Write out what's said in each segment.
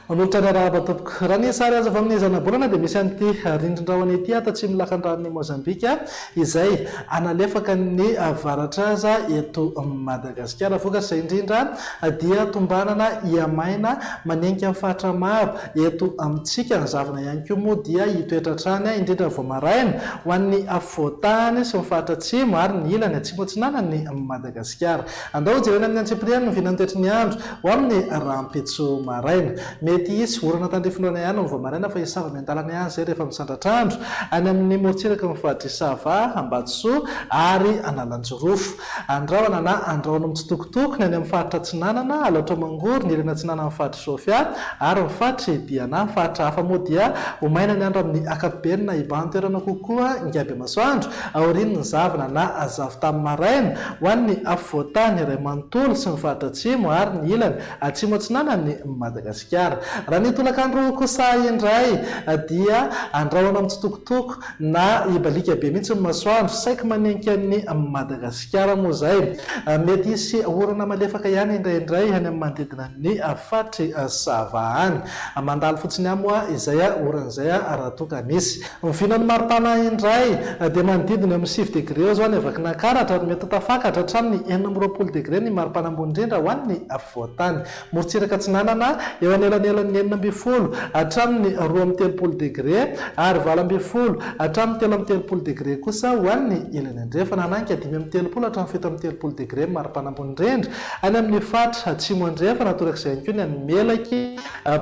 Manolotra ny arahaba tompoko. Raha ny sary azo avy amin'ny zanabolana dia misy an'ity rindrin-drahona ity ato atsimon'ny lakandranon'i Mozambika izay hanalefaka ny varatra aza eto Madagasikara. Vokatr'izay indrindra dia tombanana hihamaina manenika ny faritra maro eto amintsika. Ny zavona ihany koa moa dia hitoetra hatrany indrindra vao maraina ho an'ny afovoan-tany sy ny faritra atsimo ary ny ilany atsimo atsinanan'i Madagasikara. Andao hojerena amin'ny antsipiriany ny vinan'ny toetry ny andro ho amin'ny rahampitso maraina. Mety hisy orana tandrifindrana ihany ny vao maraina fa hisava miandalana ihany izay rehefa misandratr'andro any amin'ny morontsiraky ny faritr'i Sava, Ambatosoa ary Analanjirofo. Andrahona na andrahona mitsitokotoko ny any amin'ny faritra atsinanana, Alaotra Mangoro, ny ilany atsinanan'ny faritr'i Sofia ary ny faritr'i Diana. Ny faritra hafa moa dia ho maina ny andro amin'ny ankapobeny na hibahan-toerana kokoa ingahy bemasoandro aorian'ny zavona na zavon-tany maraina ho an'ny afovoan-tany iray manontolo sy ny faritra atsimo ary ny ilany atsimo atsinanan'i Madagasikara. Raha ny tolakandro kosa indray dia andrahona mitsitokotoko na hibaliaka be mihitsy ny masoandro, saiky manenika an'i Madagasikara moa izay. Mety hisy orana malefaka ihany indraindray any amin'ny manodidina ny faritr'i Sava any. Mandalo fotsiny ihany moa izay orana izay raha toa ka misy. Ny vinan'ny maripana indray dia manodidina eo amin'ny 9 degre eo izao any Vakinankaratra ary mety ho tafakatra hatramin'ny 26 degre ny maripana ambony indrindra ho an'ny afovoan-tany. Morontsiraka atsinanana, eo anelanelan'ny 16 hatramin'ny 32 degre ary 18 hatramin'ny 33 degre kosa ho an'ny ilany andrefana. Hanainga 35 hatramin'ny 37 degre ny maripana ambony indrindra any amin'ny faritra atsimo andrefana, torak'izay ihany koa ny any Melaky,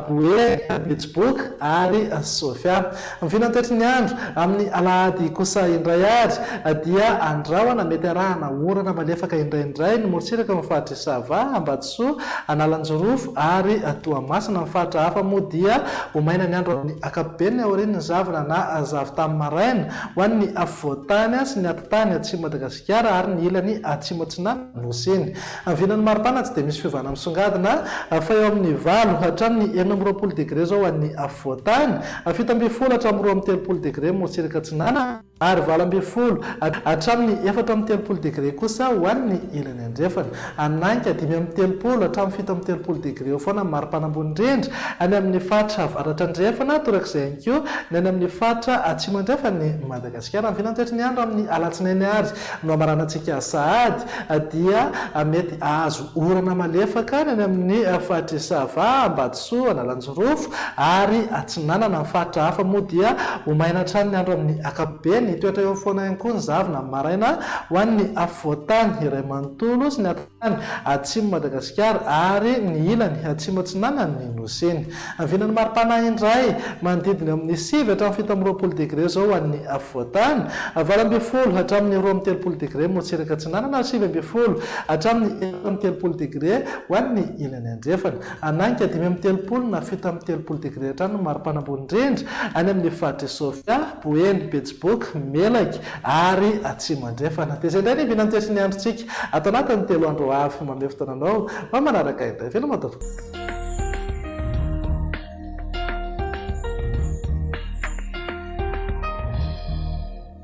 Boeny, Betsiboka ary Sofia. Ny vinantoetry ny andro amin'ny alahady kosa indray ary dia andrahona mety arahana orana malefaka indraindray ny morontsiraka amin'ny faritr'i Sava, Ambatosoa, Analanjirofo ary Toamasina. Ny faritra hafa moa dia ho maina ny andro amin'ny ankapobeny aorian'ny zavona na zavon-tany maraina ho an'ny afovoan-tany sy ny atitany atsimo Madagasikara ary ny ilany atsimo atsinanan'ny Nosy iny. Ny vinan'ny maripana tsy dia misy fiovana misongadina fa eo amin'ny 8 hatramin'ny 26 degre izao ho an'ny afovoan-tany, 17 hatramin'ny 32 degre morontsiraka atsinanana ary 18 hatramin'ny 34 degre kosa ho an'ny ilany andrefana. Hanainga 35 hatramin'ny 37 degre eo foana ny maripana ambony indrindra any amin'ny faritra avaratra andrefana, torak'izay ihany koa ny any amin'ny faritra atsimo andrefan'i Madagasikara. Ny vinantoetry ny andro amin'ny alatsinainy ary no hamaranantsika sahady dia mety hahazo orana malefaka ny any amin'ny faritr'i Sava, Ambatosoa, Analanjirofo ary Atsinanana. Ny faritra hafa moa dia ho maina hatrany ny andro amin'ny ankapobeny. Hitoetra eo foana ihany koa ny zavona amin'ny maraina ho an'ny afovoan-tany iray manontolo sy ny Any atsimo Madagasikara ary ny ilany atsimo atsinanan'ny Nosy iny. Ny vinan'ny maripana indray, manodidina eo amin'ny 9 hatramin'ny 27 degre izao ho an'ny afovoan-tany, 18 hatramin'ny 32 degre morontsiraka atsinanana ary 19 hatramin'ny 34 degre ho an'ny ilany andrefana. Hanainga 35 na 37 degre hatrany ny maripana ambony indrindra any amin'ny faritr'i Sofia, Boeny, Betsiboka, Melaky ary Atsimo Andrefana. Dia izay indray ny vinantoetry ny androntsika ato anatin'ny telo andro ho avy. Mamehy fotoana anao mba manaraka indray. Veloma tompoko.